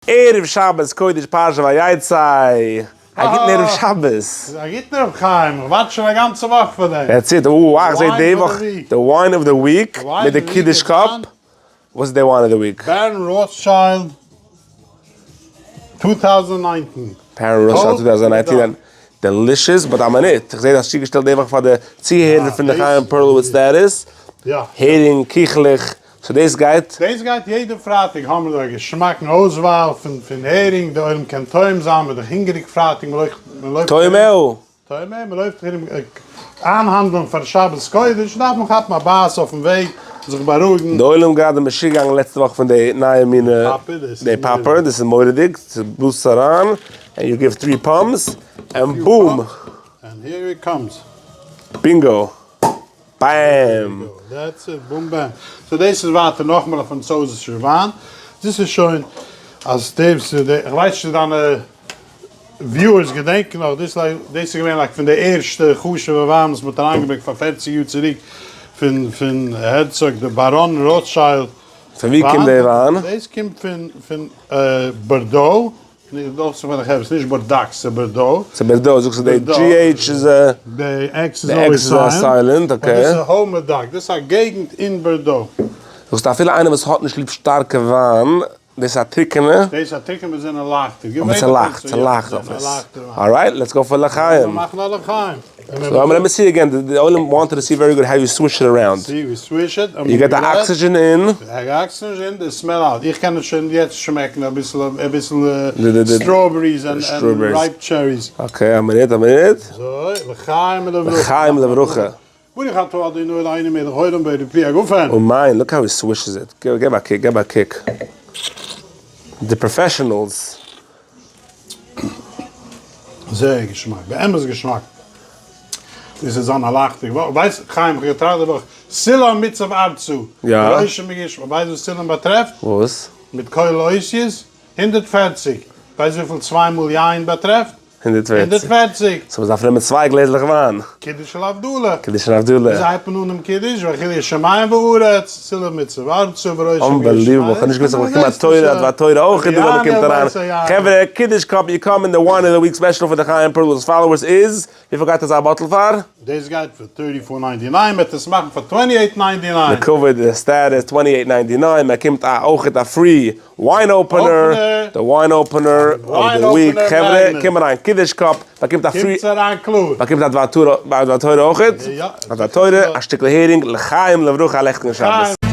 ערב שבת קודש פרשת ויצא, א גוטן ערב שבת. א גוטן ר' חיים, איך ווארט שוין א גאנצע וואך פאר דעם. That's it, אוי איך זעה די וואך די wine of the week מיט די קידוש cup, וואס איז די wine of the week? Baron Rothschild 2019. Baron Rothschild 2019, delicious, but א מינוט, איך זעה דו האסט צוגעשטעלט די וואך פאר די צוהערער פון די חיים פערלאוויץ status, הערינג קיכלעך, so דאס גייט? דאס גייט יעדע פרייטאג האמיר דא א געשמאקן אויסוואל פון פון הערינג, די עולם קען טועם זיין, מ'איז דאך הונגעריג פרייטאג, מ'לויפט מ'לויפט ארום. טועמהו! טועמהו, מ'לויפט ארום איינהאנדלען פאר שבת קודש, דארף מען כאפן א בייס אויפן וועג, זיך בארואיגן. די עולם גראדע משוגע געגאנגען לעצטע וואך פון די נייע מינע די popper, דאס איז מורא'דיג, ס'בלאזט אריין, and you give three pumps, and boom! And here it comes. Bingo! Bam! That's it, boom bam. So דאס איז ווייטער נאכאמאל א פראנצויזישער וויין. דאס איז שוין אז דאס איז די, איך ווייס נישט צו דיינע viewers געדענקן נאך, דאס איז געווען like פון די ערשטע חשוב'ע וויין וואס מ'האט אריינגעברענגט פאר פערציג יאר צוריק פון פון הערצאג די באראן ראטשיילד. פון ווי קומט די וויין? דאס קומט פון פון בארדאו. דאכט זיך ווען איך הער עס, נישט בארדאקס, ס'איז בערדא. ס'איז בערדא, זאגסטו די GH איז א. די X איז always silent, okay. דאס איז האומעדאק, דאס איז א געגנט אין בערדא. זאגסטו אפילו איינער וואס האט נישט ליב שטארקע וויין, דאס איז א טרוקענע. דאס איז א טרוקענע מיט זענען לייכטער. אבער ס'לייכט, ס'לייכט אויף עס. Alright, let's go for לחיים. מאכן א לחיים. So let me see again, the עולם wanted to see very good how you swish it around. See, we swish it. You get the oxygen in. The oxygen in, the smell out. איך קען עס שוין יעצט שמעקן אביסל, אביסל strawberries and ripe cherries. Okay, א מינוט, א מינוט. אזוי, לחיים ולברכה. לחיים ולברכה. ברוך אתה אדוני אלהינו מלך העולם בורא פרי הגפן. אמן, look how he swishes it. געב א קוק, געב א קוק. די professionals. זייער געשמאק, באמת געשמאק. דאס איז זיין א לייכטיג וואך. ווייסט חיים, איך האב געטראכט די וואך, סולם מוצב ארצה, בראשו מגושמו, ווייסט וואס סולם באטרעפט? וואס? מיט כולל אותיות? 140. ווייסט וויפיל צוויי מאל יין באטרעפט? 140. So מ'דארף נעמען צוויי גלעזלעך וויין. קידוש של הבדלה. קידוש של הבדלה. וויאזוי הייבט מען אן דעם קידוש? ויכולו השמים והארץ, סולם מוצב ארצה בראשו מגושמו. Unbelievable, כ'האב נישט געוואוסט איך באקום א תורה, א דבר תורה אויך דא ווען מ'קומט אריין. חברה, קידוש cup, you come in the wine of the week special פאר די חיים פערלס followers איז, וויפיל גייט אזא bottle פאר? דאס גייט פאר thirty four ninety nine, מ'וועט עס מאכן פאר twenty eight ninety nine. לכבוד די status twenty eight ninety nine, מען באקומט א אויכעט א free wine opener, די wine opener of the week, חברה קום אריין קידוש cup, באקומט א free, קומטס אריין קלאר. באקומט א דבר תורה אויכעט, א דבר תורה, א שטיקל הערינג, לחיים לברכה א לעכטיגן שבת.